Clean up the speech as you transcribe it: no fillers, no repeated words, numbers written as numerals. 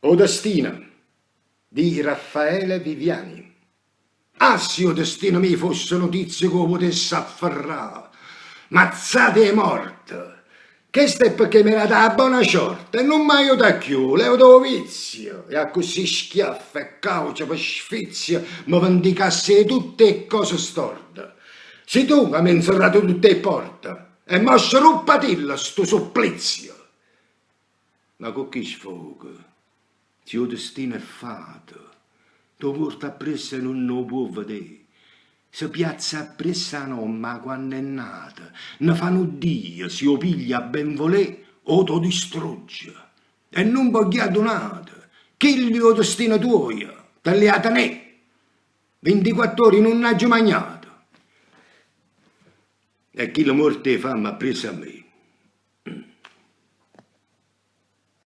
O destino di Raffaele Viviani Ah, si 'o destino mio fosse nu tizio ca 'o putesse afferrà! Mazzate 'e morte! Chesto è pecché m'hê dato 'a bona ciorta e nun m'aiuta cchiù, levate 'o vizio! E accussì schiaffe e cauce pe sfizio me vendicasse 'e tutt' 'e ccose storte. Si tu ca m'hê nzerrato tutt' 'e porte e mò sceruppatillo stu supplizio! Ma cu chi sfoga, si 'o destino è fato, t' 'o puorte appriesso e nun 'o può vedè. Se piazza appriesso a n'ommo 'a quanno è nato, ne fa nu dio, si 'o piglia a ben volè o t' 'o distrugge. E nun po' gghì addunato, chillo è 'o destino tuojo, te l'hê 'a tenè. Vintiquatt'ore nun aggio magnato. E chillo muorto 'e famme appriesso a me.